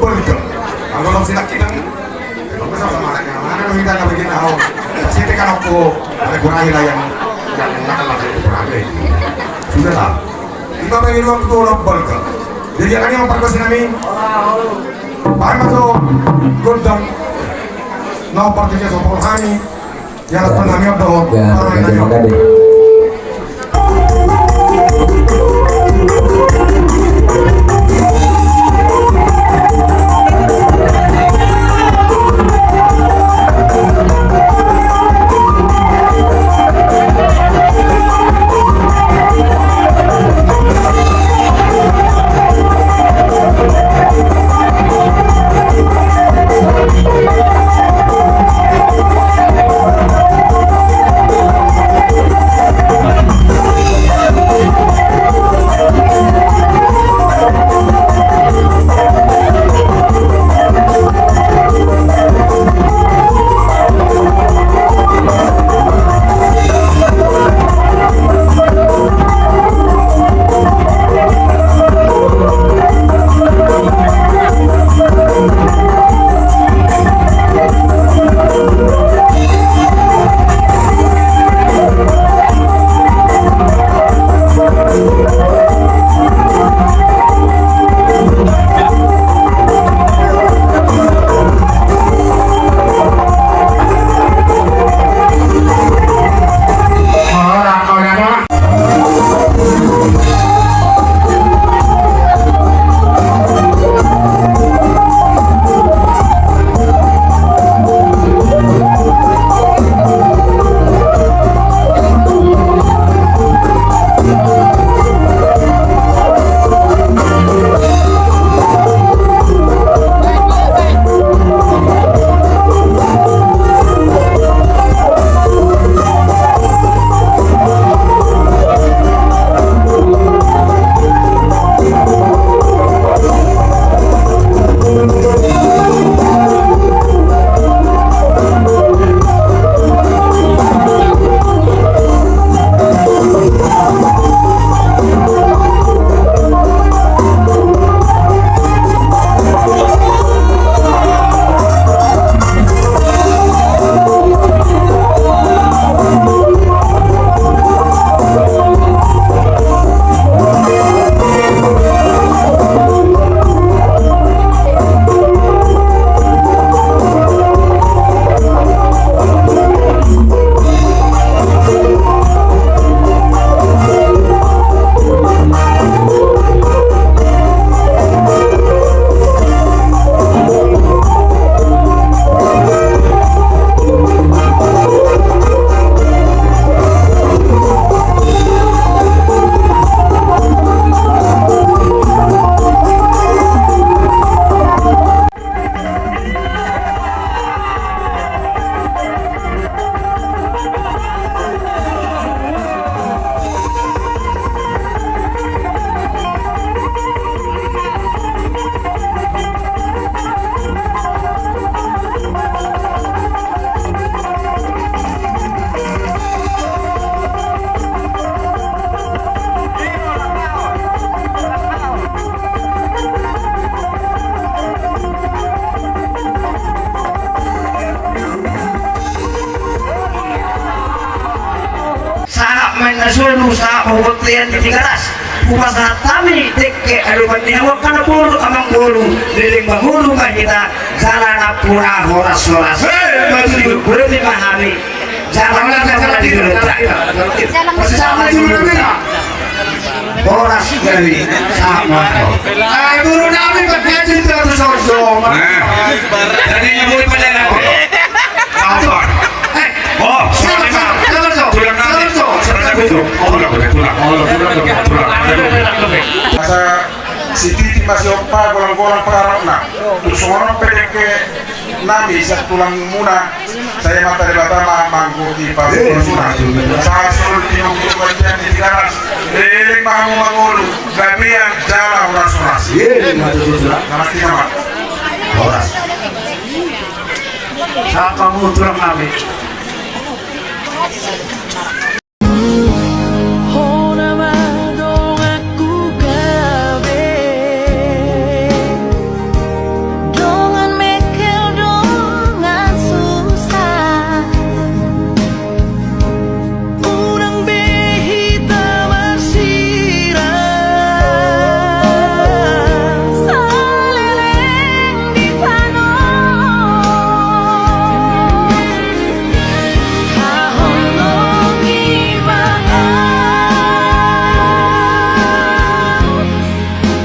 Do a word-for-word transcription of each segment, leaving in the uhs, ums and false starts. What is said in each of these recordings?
Balga. Anggo dong sidak kita. Kalau sama-sama anak yang mana, kita nggak bikin tahu. Sini kan aku, ada kurang lah yang, yang nakal lah, kurang deh. Sudah lah. Kita pengen waktu orang Balga. Jadi, akan yang perkosa nami. Bahan masuk gondang. Nomor tiga, sopor kami. Ya, ya, makasih, makasih. Sangap ma inna solu, sangap ma huhut lean di Tigaras. Hupasahat hami dengke adopan ni hamu angka na boru, amang boru, leleng mangolu ma hita, jala nampuna horas-horas. Hei, maju. Boru ni ma hami. Jala nampuna horas. Horas dari sama. Ai boru nami pakai cinta tu sosoma. Nah. Jadi yang boleh pada nanti. Apa? Eh, Oh, sabar, sabar, sabar, sabar. Tulang nanti. Sabar, sabar. Tulang, tulang, tulang. Oh, tulang, tulang, tulang. Asa sititi masihompa golang-golang pangarahutna. Tung songon on pe dengke nami sian tulangmuna. Sai ma Debata ma manggohi panguluna. Sahat solu di nongkrong bagian di Tigaras. Leleng ma hamu mangolu. Gabe jala horas-horas. Iya, iya, iya. Sahat ma. Horas. Sahat ma hamu tulang nami. Hona ma donganku gabe, dongan mengkel, dongan susah. Unang be hita marsirang, saleleng di tano. Haholongi ma au,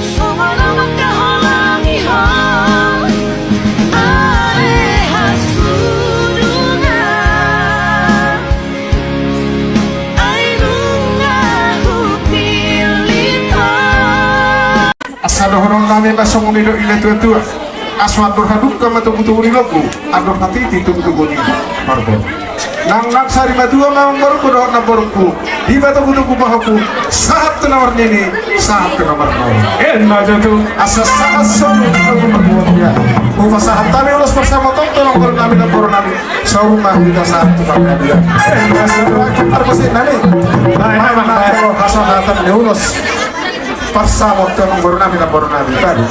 songon na mangkaholongi ho, ale hasudungan. Ai nunga hupillit ho. Asa dohonon nami ma songon nidok ni natua-tua. Aso andor hadungka ma togu-togu ni lombu, andor hatiti togu-togu ni marboru. Nang, nang sari matua ma amang borungku dohot namborungku. Diba togu-togu pahompu, sahat tu na marnini, sahat tu na marnono. Asa sahat solu tu na marnono. Hupasahat hami ulos parsamoton tu amang boru nami namboru nami. Saur ma hita sahat tu pangadilan. Arbosi nami. Baik, baik, baik. Hasahatan ni ulos. Parsamoton tu amang boru nami namboru nami. Baik.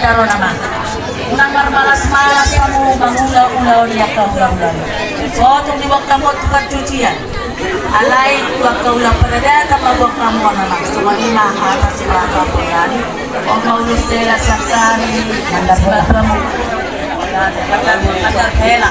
Ro nama. Unang marmalas-malas hamu mangula ulaon ni angka hulahula. Sotung diboan hamu tu parjujian. Alai tu angka ulaon paradaton ma boan hamu nama. Songon i ma hata sibaga pengani. Oma ulus sela siangkani. Mandap bola. Mandap bola.